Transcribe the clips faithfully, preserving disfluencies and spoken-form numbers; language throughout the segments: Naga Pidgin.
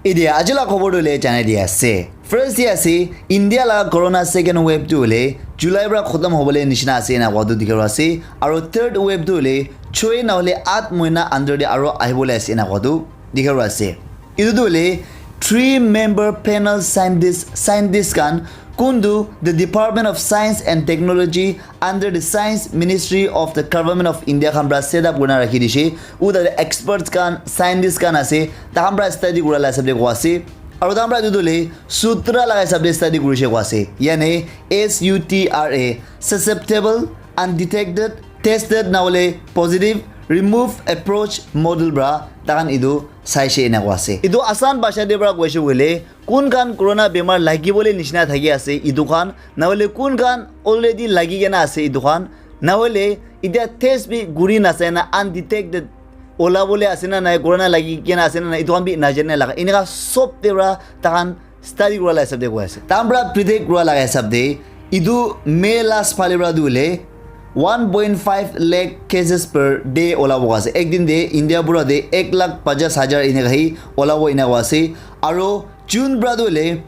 Etia aji la khobor tu le janai di ase. First di ase, India la corona second wave tu le July pra khotom hobole nishina ase ena koa tu dikhi ase. Aro third wave tu le choi na hole at moina under de aro ahibole ase ena koa tu dikhi ase. Etu tu le three member panel scientist, scientist khan kuntu the Department of Science and Technology under the Science Ministry of the Government of India khan pra set up kurina rakhi dishe. U tate experts khan, scientists khan ase, takhan pra study kura la hisab de koa ase. Aro takhan pra etu tu le sutra laga hisab de study kurishe koa ase. Yani S U T R A, susceptible, undetected, tested na hole positive, remove approach model pra takhan etu saishe ena koa ase. Etu asan bhasha de pra koishe koile, kun khan corona bemar lagibole nishina thaki ase, etu khan, na hole kun khan already lagi kena ase, etu khan, na hole etia test bi guri nasai na undetected olabole ase na nai, corona lagi kena ase na nai, etu khan bi najane laga. Eneka sob de pra takhan study kura la hisab de koi ase. Takhan pra predict kura laga hisab de, etu May last phale pra tu hole one point five lakh cases per day olabo ase. Ek din de India pura de ek lakh pachash hajar eneka hi olabo ena koa ase. Aro June pra tu hole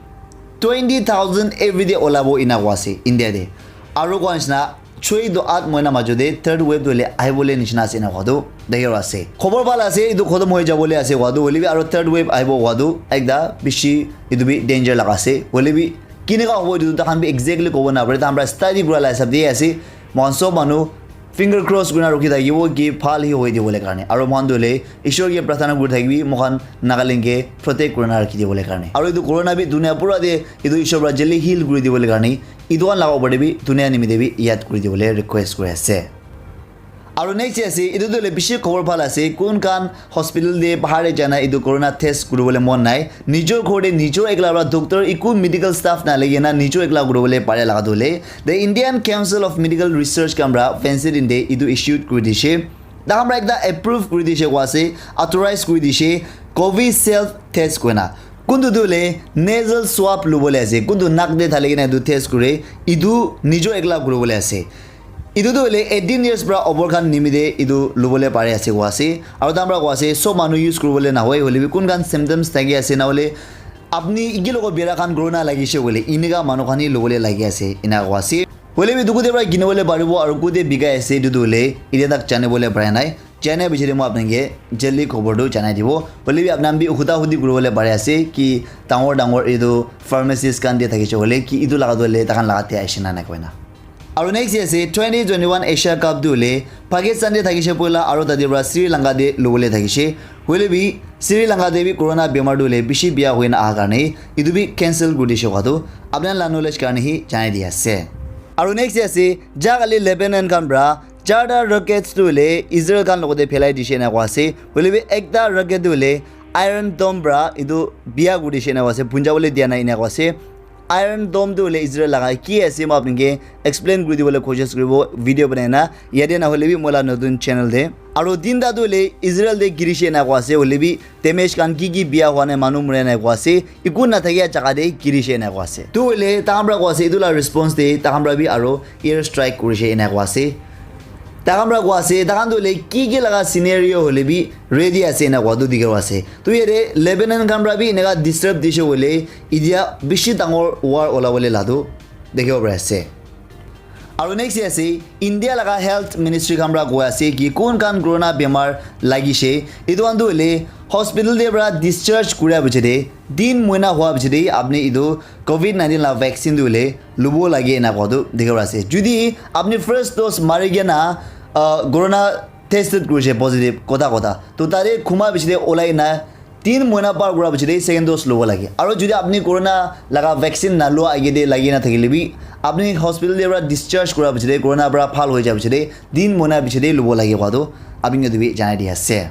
twenty thousand every day olabo ena koa ase India de. Aro koa nishina choi to at moina majo de third wave tu le ahibole nishina ase ena koa tu dikhi ase. Khobor bhal ase, etu khotom hoi jabole ase koa tu, hoile bi aro third wave ahibo koa tu ekta bishi etu bi danger laga ase. Hoile bi kineka hobo etu takhan bi exactly kobo na pare, takhan pra study kura la hisab de ase. Moikhan sob manu finger cross kurina rukhi thakibo ki bhal hi hoi dibole karne. Aro moikhan tu le Ishwar ke prarthana kuri thakibi, moikhan Nagaland ke protect kurina rakhi dibole karne. Aro etu corona bi dunia pura de etu Ishwar pra jaldi heal kuri dibole karne. Etu khan laga opor de bi dunia nimite bi yad kuri dibole request kuri ase. Aro next ase, etu tu le bishi khobor bhal ase, kun khan hospital de bahar de jana etu corona test kuribole mon nai. Nijor ghor de nijor ekla pra doctor, eku medical staff na lagi na nijor ekla kuribole pare laga tu le, the Indian Council of Medical Research khan pra fenced in de etu issued kuri dishe. Takhan pra ekta approve kuri dishe koa ase, authorize kuri dishe, Covid self test koina. Kuntu tu le nasal swab lubole ase, kuntu nak de thali kena etu test kure, etu nijor ekla kuribole ase. Etu tu hole eighteen years pra opor khan nimite etu lubole pare ase koa ase. Aro takhan pra koa ase, sob manu use kuribole nahoi, hoile bi kun khan symptoms thaki ase, na hole apni iki logo bera khan corona lagishe koile, eneka manu khan hi lubole lagi ase, ena koa ase. Hoile bi etu kute pra kinibole paribo aro kute bikai ase, etu tu hole etia tak janibole parai nai. Jane bichari moi apni ke jaldi khobor tu janai dibo. Hoile bi apni khan bi huda hudi kuribole pare ase ki dangor dangor etu pharmacies khan de thakishe koile ki etu laga tu hole takhan laga te aishe na nai koina. Aro next ase twenty twenty-one Asia Cup tu hole Pakistan de thakishe poila aro tate pra Sri Lanka de lubole thakishe. Hoile bi Sri Lanka de bi corona bemar tu hole bishi bia hoina aha karne etu bi cancel kuri dishe koa tu apni khan la knowledge karne hi janai di ase. Aro next ase, ja kali Lebanon khan pra charta rockets tu hole Israel khan logote phelai dishe ena koa ase. Hoile bi ekta rocket tu hole Iron Dome pra etu bia kuri dishe ena koa ase, punjabole dia nai ena koa ase. Iron Dome tu hole Israel laga ki ase, moi apni ke explain kuri dibole koshish kuribo video banai na, yate na hole bi moi la notun channel de. Aro tinta tu hole Israel de girishe ena koa ase, hoile bi damage khan ki ki bia hua nai, manu mura nai koa ase, eku na thakia jaga de girishe ena koa ase. Tu hole takhan pra koa ase, etu la response de takhan pra bi aro air strike kurishe ena koa ase. Takhan pra koa ase, takhan tu hole ki ki laga scenario hole bi ready ase ena koa tu dikhi ase. Tu yate Lebanon khan pra bi eneka disturb dishe hoile, etia bishi dangor war olabole la tu dikhibo pari ase. Aro next ase, India laga health ministry khan pra koi ase ki kun khan corona bemar lagishe, etu khan tu hole hospital de pra discharge kuria piche de, tin moina hua piche de apni etu covid nineteen la vaccine tu hole lubo lage ena koa tu dikhibo pari ase. Judi apni first dose mari kena, ah, corona tested kurishe positive, kotha kotha, to tate khuma piche de olai na tin moina par kura piche de second dose lubo lage. Aro judi apni corona laga vaccine na lua age de lagi na thakile bi, apni hospital de pra discharge kura piche de, corona pra bhal hoi ja piche de, tin moina piche de lubo lage koa tu apni ke tu bi janai di ase.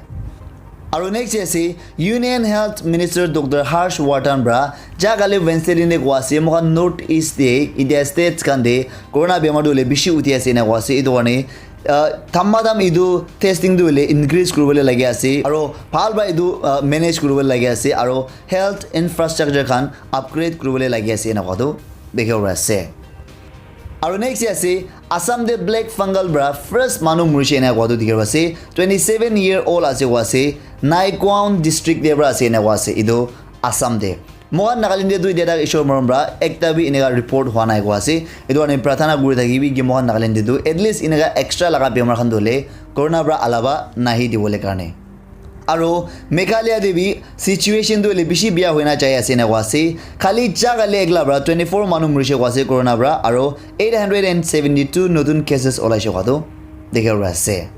Aro next ase, Union Health Minister Doctor Harsh Vardhan pra ja kali Wednesday din de koa ase, moikhan North East de, India states khan de corona bemar tu hole bishi uthi ase ena koa ase. Etu karne, ah, thamma tham etu testing tu hole increase kuribole lagi ase, aro bhal pra etu, ah, manage kuribole lagi ase, aro health infrastructure khan upgrade kuribole lagi ase ena koa tu dikhibo pari ase. Aro next ase, Assam de black fungal pra first manu murishe ena koa tu dikhibo pari ase. Twenty seven year old ase koa ase, Nagaon district de pra ase ena koa ase. Etu Assam te. Mohan Nagaland te tu etia tak Ishwar morom pra ekta bi eneka report hwa nai koa ase. Etu karne prathana kuri thakibi ki mohan Nagaland te tu at least eneka extra laga bemar khan tu hoile corona pra alaba nahi dibole karne. Aro Meghalaya te bi situation tu hoile bishi biya hoina jai ase ena koa ase. Khali jaga le ekla pra twenty-four manu murishe koa ase corona pra, aro eight hundred and seventy-two notun cases olaishe koa tu dikhi ase.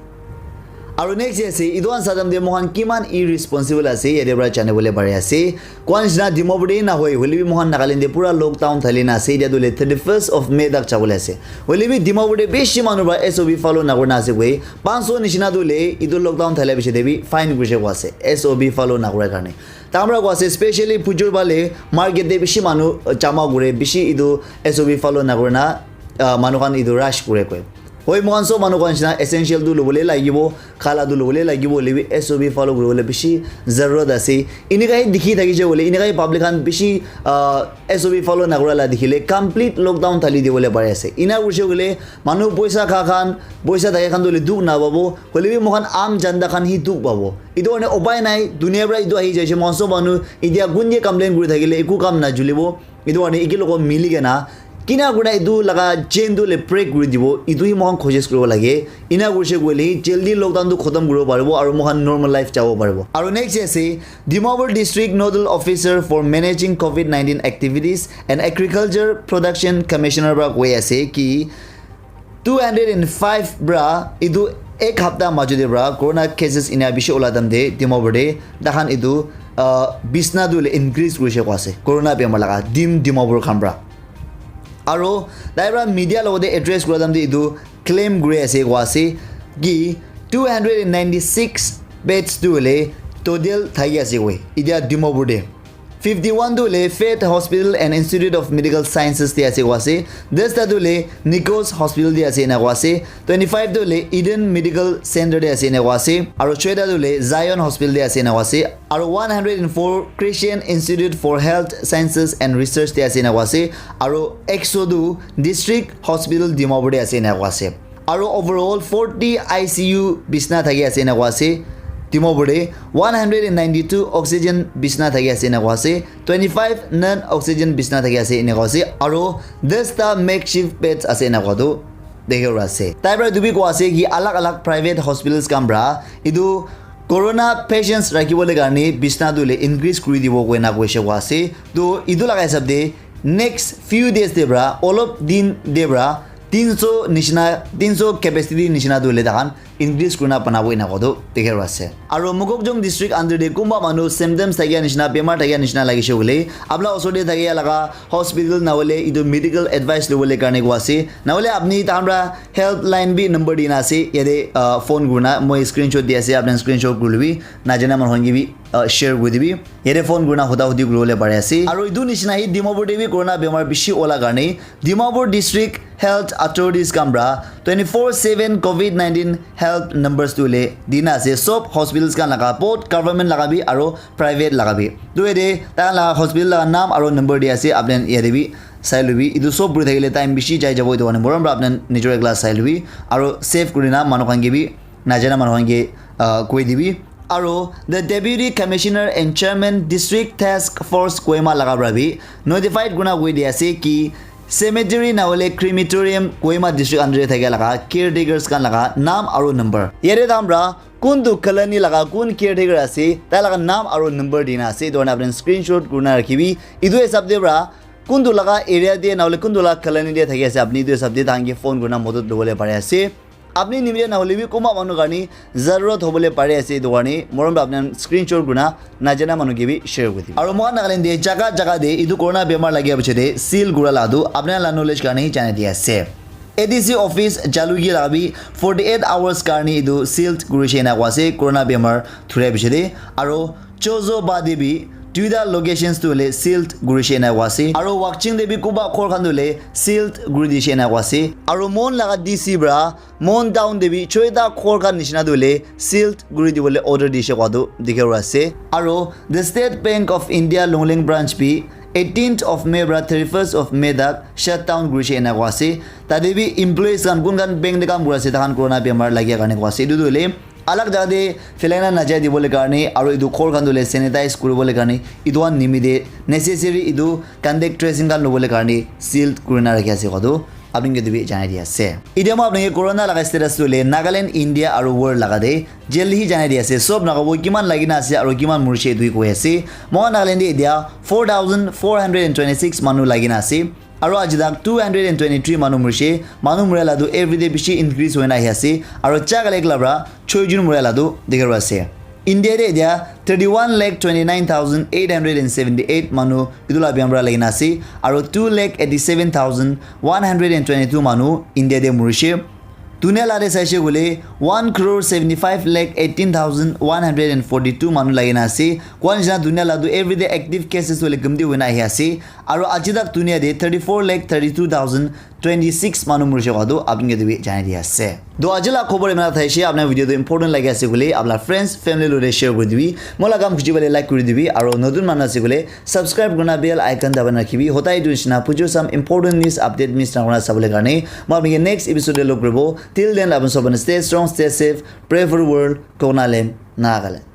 Aro next ase, etu khan sadam te mohan kiman irresponsible ase, yate pra jani bole pari ase. Koa nishina Dimapur te na hoi, hoile bi mohan Nagaland te pura lockdown thali na ase, etia tu le thirty-first of May tak jabole ase. Hoile bi Dimapur te bishi manu pra S O P follow na kurina ase koi, panch sho nishina tu le etu lockdown thalia piche te bi fine kurishe koa ase, S O P follow na kura karne. Tamra koa ase, specially Pujur bale market te bishi manu jama kure, bishi etu S O P follow na kurina, ah, manu khan etu rush kure koi. Hoi, mohan sob manu khan nishina essential tu lobole lagibo, khala tu lobole lagibo, hoile bi S O P follow kuribole bishi zarurat ase. Enika hi dikhi thakishe koile, enika hi public khan bishi, ah, S O P follow nakura la dikhile complete lockdown thali dibole pari ase. Ena kurishe koile manu poisa kha khan, poisa thake khan tu hoile dukh napabo, hoile bi moikhan aam janta khan hi dukh pabo. Etu karne upai nai, dunia pra etu ahi jaise, moikhan sob manu etia kun ke complain kuri thakile eku kam nachulibo. Etu karne eki logo mili kena kina kurina etu laga chain tu le break kuri dibo, etu hi moikhan koshish kuribo lage. Ena kurishe koile jaldi lockdown tu khotom kuribo paribo aro moikhan normal life jabo paribo. Aro next ase, Dimapur District Nodal Officer for Managing covid nineteen Activities and Agriculture Production Commissioner pra koi ase ki two hundred and five pra etu ek hapta majo te pra corona cases ena bishi ola time te Dimapur te takhan etu, ah, bisna tu le increase kurishe koa ase corona bemar laga dim Dimapur khan pra. Aro tai pra media logote address kura time te etu claim kuri ase koa ase ki two hundred and ninety-six beds tu hoile total thaki ase koi etia Dimapur te. Fifty-one tu hoile Faith Hospital and Institute of Medical Sciences te ase koa ase. Dasta tu hoile Nikos Hospital te ase ena koa ase. Twenty-five tu hoile Eden Medical Center te ase ena koa ase. Aro choita tu hoile Zion Hospital te ase ena koa ase. Aro one hundred and four Christian Institute for Health Sciences and Research te ase ena koa ase. Aro ekso tu District Hospital Dimapur te ase ena koa ase. Aro overall forty I C U bisna thaki ase ena koa ase. Dimapur te one hundred and ninety-two oxygen bisna thaki ase ena koa ase. Twenty-five non oxygen bisna thaki ase ena koa ase. Aro dasta makeshift beds ase ena koa tu dikhi ase. Tai pra etu bi koa ase ki alag alag private hospitals khan pra etu corona patients rakhi bole karne bisna tu le increase kuri dibo koina koishe koa ase. To etu laga hisab te next few days te pra olop din te pra tinso nishina, tinso capacity nishina tu le takhan increase kurina banabo ena koa tu dikhi ase. Aro Mokokchung district under te kunba manu symptoms thakia nishina, bemar thakia nishina lagishe koile apna osor te thakia laga hospital na hoile etu medical advice lobole karne koa ase. Na hoile apni takhan pra helpline bi number dina ase, yate, ah, phone kurina moi screenshot di ase, apni screenshot kuri lobi, najana manu khan ke bi, ah, share kuri dibi. Yate phone kurina huda hudi kuribole pari ase. Aro etu nishina hi Dimapur te bi corona bemar bishi ola karne Dimapur District Health Authorities khan pra twenty-four seven covid nineteen help numbers tu le dina ase. Sob hospitals khan laga, both government laga bi aro private laga bi. Tu yate tai khan laga hospital laga naam aro number di ase, apni khan yate bi sai lobi. Etu sob puri thakile time bishi jai jabo, etu karne morom pra apni khan nijor ekla sai lobi aro save kurina manu khan ke bi, najana manu khan ke, ah, koi dibi. Aro the Deputy Commissioner and Chairman District Task Force Kohima laga pra bi notified kurina koi di ase ki cemetery na hoile crematorium Kohima district under te thakia laga caretakers khan laga naam aro number. Yate tai khan pra kuntu colony laga kun caretaker ase, tai laga naam aro number dina ase. Etu karne apni khan screenshot kurina rakhibi. Etu hisab te pra kuntu laga area te na hoile kuntu laga colony te thaki ase, apni etu hisab te tai khan ke phone kurina modot lobole pari ase. Apni nimite na hoile bi kunba manu karne zarurat hobole pari ase, etu karne morom pra apni khan screenshot kurina najana manu ke bi share kuri dibi. Aro moikhan Nagaland te jaga jaga te etu corona bemar lagia piche te seal kura la tu apni khan la knowledge karne janai di ase. A D C office Jalukie la bi forty-eight hours karne etu sealed kurishe ena koa ase, corona bemar thuria piche te. Aro Chozo ba te bi duita locations tu hoile sealed kurishe ena koa ase. Aro Wakching te bi kunba ghor khan tu hoile sealed kuri dishe ena koa ase. Aro moikhan laga D C pra Mon town te bi choita ghor khan nishina tu hoile sealed kuri dibole order dishe koa tu dikhi ase. Aro the State Bank of India Longleng branch bi eighteenth of May pra thirty-first of May tak shut down kurishe ena koa ase. Tate bi employees khan kun khan bank te kam kuri ase, takhan corona bemar lagia karne koa ase. Etu tu hoile Alag jaga te phelaina najai dibole karne aru etu ghor khan tu hoile sanitize kuribole karne etu khan nimite necessary etu contact tracing khan lobole karne sealed kurina rakhi ase koa tu apni ke tu bi janai di ase. Etia moi apni ke corona laga status tu hoile Nagaland, India aru world laga te jaldi hi janai di ase. Sob Naga bo kiman lagina ase aru kiman murishe etu hi koi ase. Moi Nagaland te etia four thousand four hundred and twenty-six manu lagina ase. Aru aji tak two hundred and twenty-three manu murishe. Manu muria la tu everyday bishi increase hoina ahi ase. Aru cha kale ekla pra choi jun muria la tu dikhi ase. India te etia thirty-one lakh twenty-nine thousand eight hundred and seventy-eight manu etu la biam pra lagina ase. Aru two lakh eighty-seven thousand one hundred and twenty-two manu India te murishe. Dunia la te saishe koile one crore seventy-five lakh eighteen thousand one hundred and forty-two manu lagina ase. Kwan jina dunia la tu everyday active cases hoile gumdi hoina ahi ase. Aru aji tak dunia te thirty-four lakh thirty-two thousand twenty-six manu murishe koa tu apni ke tu bi janai di ase. To aji la khobor imana thaishe, apna video tu important lagi ase koile apna friends, family lo share kuri dibi. Moi la kam khuji bale like kuri dibi. Aru notun manu ase koile subscribe kurna bell icon dabai na rakhibi. Hotai tu nishina pujo sam important news update miss na kurna sabole karne. Moi apni ke next episode te log kuribo. Till then, apni sob stay strong, stay safe, pray for the world, Konalem, Nagaland.